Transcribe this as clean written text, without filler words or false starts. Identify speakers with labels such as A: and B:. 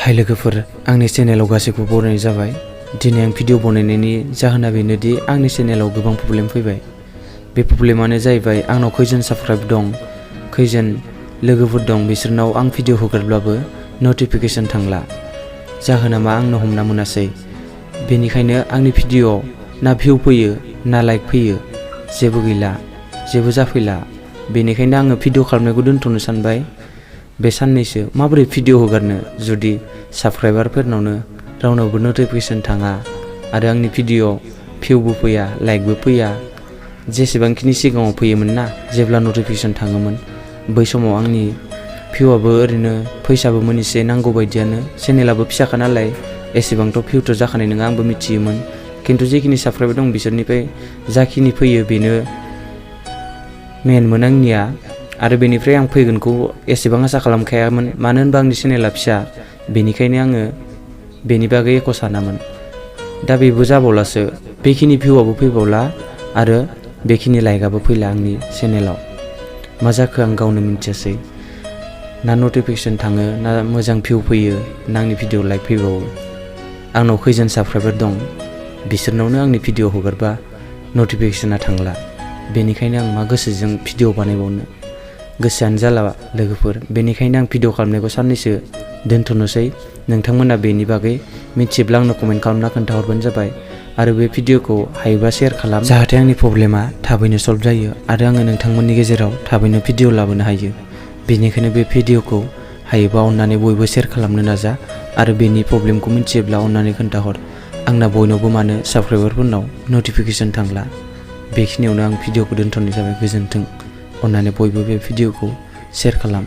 A: हाय लोगोफोर, आंनि चेनेलाव गासैखौबो बरायनाय जाबाय। दिनै आं भिडिअ बनायनायनि जाहोना बेनोदि आंनि चेनेलाव गोबां प्रब्लेम फैबाय। बे प्रब्लेमानो जाहैबाय आंनाव खैजन साबस्क्राइब दं, खैजन लोगोफोर दं, बिसोरनाव आं भिडिअ हगारब्लाबो नटिफिकेशन थांला। जाहोना मा आंनो हमना मोनासै। बेनिखायनो आंनि भिडिअ ना भिउ फैयो ना लाइक फैयो, जेबो गैला, जेबो जाफैला। बेनिखायनो आङो भिडिअ खालामनायखौ दोनथ'नो सानबाय। बे साननैसो माबोरै भिडिअ हगारनो जुदि साबस्क्राइबारफोरनावनो रावनावबो नटिफिकेशन थाङा आरो आंनि भिडिअ भिउबो फैया, लाइकबो फैया। जेसेबांखिनि सिगाङाव फैयोमोन ना, जेब्ला नटिफिकेशन थाङोमोन, बै समाव आंनि भिउआबो ओरैनो फैसाबो मोनसे नांगौ बायदियानो। चेनेलाबो फिसाखा नालाय एसेबांथ' भिउथ' जाखानाय नङा आंबो मिथियोमोन। खिन्थु जेखिनि साबस्क्राइबार दं बिसोरनिफ्राय जाखिनि फैयो बेनो मेनमोन आंनिया। आरो बेनिफ्राय आं फैगोनखौ एसेबां आसा खालामखायामोन, मानो होनबा आंनि चेनेला फिसा। बेनिखायनो आङो बेनि बागै एख' सानामोन। दा बेबो जाबावलासो, बेखिनि भिउआबो फैबावला आरो बेखिनि लाइकआबो फैला आंनि चेनेलाव। मा जाखो आं गावनो मिथियासै। ना नटिफिकेशन थाङो, ना मोजां भिउ फैयो, ना आंनि भिडिअ लाइक फैबावो। आंनाव खैजन साबस्क्राइबार दं, बिसोरनावनो आंनि भिडिअ हगारबा नटिफिकेशना थांला। बेनिखायनो आं मा गोसोजों भिडिअ बानायबावनो, गोसोआनो जाला लोगोफोर। बेनिखायनो आं भिडिअ खालामनायखौ साननैसो दोनथ'नोसै। नोंथांमोना बेनि बागै मिथियोब्ला आंनो कमेन्ट खालामना खोन्थाहरबानो जाबाय। आरो बे भिडिअखौ हायोबा शेयार खालाम, जाहाथे आंनि प्रब्लेमा थाबैनो सल्भ जायो आरो आङो नोंथांमोननि गेजेराव थाबैनो भिडिअ लाबोनो हायो। बेनिखायनो बे भिडिअखौ हायोबा अननानै बयबो शेयार खालामनो नाजा आरो बेनि प्रब्लेमखौ मिथियोब्ला अननानै खोन्थाहर। आंना बयनावबो मानो साबस्क्राइबारफोरनाव नटिफिकेशन थांला। बेखिनियावनो आं भिडिअखौ दोनथ'नाय जाबाय। गोजोन्थों। अननानै बयबो बे भिडिअखौ शेयार खालाम।